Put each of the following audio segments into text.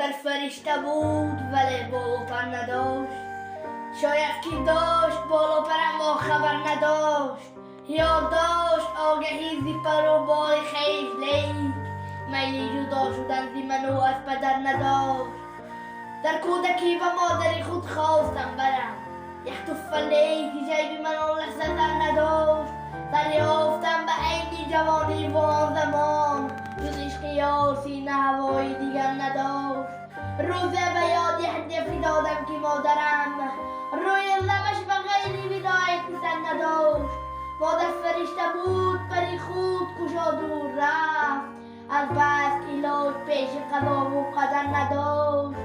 Модар фаришта буд, вале болу пар надошт. Шояд ки дошт болу пар, аммо хабар надошт. Ё дошт огаҳӣ зи пару боли хеш, лек майли ҷудо шудан зи ману аз падар надошт. Дар кӯдакӣ ба модари худ хостам барам як туфа, лек ҷайби ман он лаҳза зар надошт. Дарёфтам ба айни ҷавонӣ ва он замон ҷуз ишқи ёр сина ҳавои дигар надошт. Рӯзе ба ёди ҳадя фидодам, ки модарам рӯи лабаш ба ғайри видои писар надошт. Модар фаришта буд, пари худ кушоду рафт, аз бас илоҷ пеши қазову қадар надошт.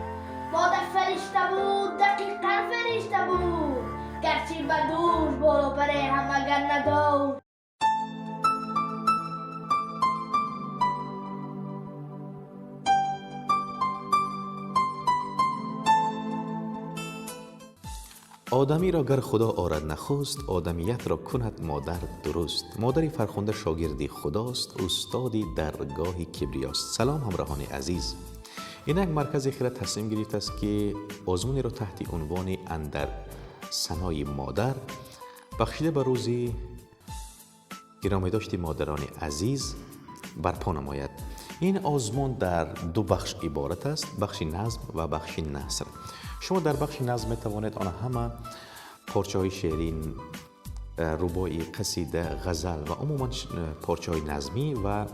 Модар фаришта буд, дақиқан фаришта буд, гарчи ба дӯш болу паре ҳам агар надошт. Одамиро гар Худо орад нахуст, одамиятро кунад модар дуруст. Модари фархунда шогирди худост, устоди даргоҳи кибриёст. Салом, ҳамроҳони азиз! Инак маркази Хирад тасмим гирифтааст, ки озмунеро таҳти унвони «Андар санои модар», бахшида ба рӯзи гиромидошти модарони азиз, барпо намояд. Ин озмун дар ду бахш иборат аст: бахши назм ва бахши наср. Шумо дар бахши назм метавонед он ҳама порчаҳои шеърӣ, рубоӣ, қасида, ғазал ва умуман порчаҳои назмӣ, ва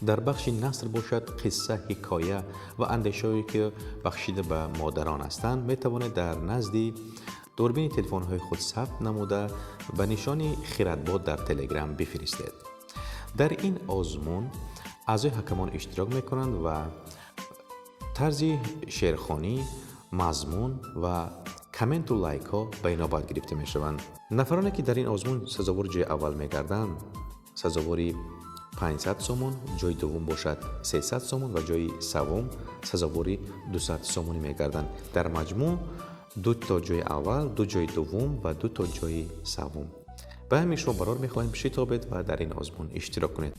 дар бахши наср бошад, қисса, ҳикоя ва андешаҳое, ки бахшида ба модарон ҳастанд, метавонед дар назди дурбини телефонҳои худ сабт намуда, ба нишони Хирадбод дар Телеграм бифиристед. Дар ин озмун аъзои ҳакамон иштирок мекунанд ва тарзи шеърхонӣ, мазмун ва комменту лайкҳо ба инобат гирифта мешаванд. Нафароне, ки дар ин озмун сазовори ҷои аввал мегарданд, сазовори 500 сомон, ҷои дуввум бошад 300 сомон ва ҷои саввум сазовори 200 сомонӣ мегарданд. Дар маҷмӯъ ду то ҷои аввал, ду ҷои дуввум ва ду то ҷои саввум. Ба ҳамин шумо барор мехоҳем, шитобед ва дар ин озмун иштирок кунед.